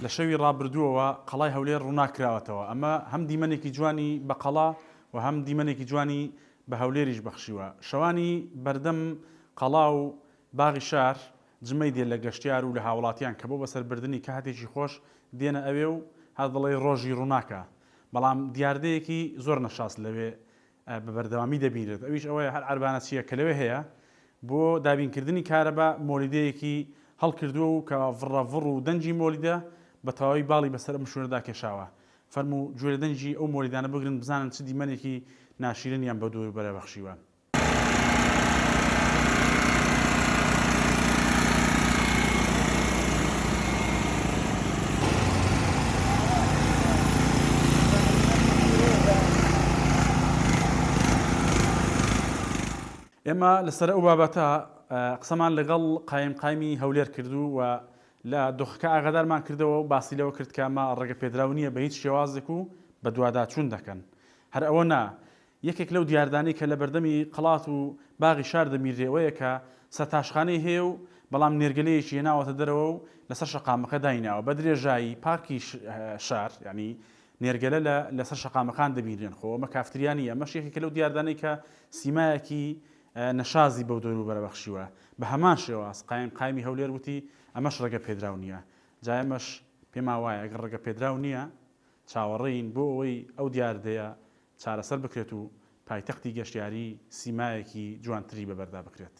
لە شەوی ڕابردووەوە قەڵای هەولێر ڕووناک کراوەتەوە، ئەمە هەم دیمەنێکی جوانی بە قەڵا و هەم دیمەنێکی جوانی بە هەولێریش بەخشیوە. شەوانی بەردەم قەڵا و باغی شار جمەی دێ لە گەشتیار و لە هاوڵاتیان کە بۆ بەسەربردنی کاتێکی خۆش دێنە ئەوێ و هەر دەڵێی ڕۆژی ڕووناکە، بەڵام دیاردەیەکی زۆر نەشاز لەوێ بە بەردەوامی دەبینرێت ئەویش ئەوەیە هەر عەربانەچییەک کە لەوێ هەیە بۆ دابینکردنی کارەبا مۆلیدەیەکی هەڵکردووە و کە ڤڕە ڤڕ و دەنگی مۆلیدە بە تەواوی باڵی بەسەر ئەم شوێنەدا کێشاوە. فەرموو گوێ لە دەنگی ئەو مۆلیدانە بگرن بزانن چ دیمەنێکی ناشیرنیان بە دەوروبەرە بەخشیوە. ئێمە لەسەر ئەو بابەتە قسەمان لەگەڵ قایمقامی هەولێر کردو و لە دۆخەکە ئاگادارمان کردەوە و باسی لەوە کرد کە ئەمە ڕێگەپێدراو نییە بە هیچ شێوازێک و بەدواداچوون دەکەن. هەر ئەوە نا، یەکێک لەو دیاردانەی کە لە بەردەمی قەڵات و باغی شار دەبینرێ ئەوەیە کە سەرتاشخانەی هەیە و بەڵام نێرگەلەیەکی هێناوەتە دەرەوە و لەسەر شەقامەکە دایناوە بە درێژایی پارکی شار یانی نێرگەلە لە لەسەر شەقامەکان دەبینرێن خۆ ئەمە کافتریا نییە ئەمەش یەکێکە لەو دیاردانەی کە سیمایەکی نەشازی بەو دەوروبەرە بەخشیوە بە هەمان شێواز قایم قایمی هەولێر وتی ئەمەش ڕێگە پێدراو نییە جا ئێمەش پێمان وایە ئەگەر ڕێگە پێدراو نییە چاوەڕێین بۆ ئەوەی ئەو دیاردەیە چارەسەر بکرێت و پایتەختی گەشتیاری سیمایەکی جوانتری بەبەردا بکرێت.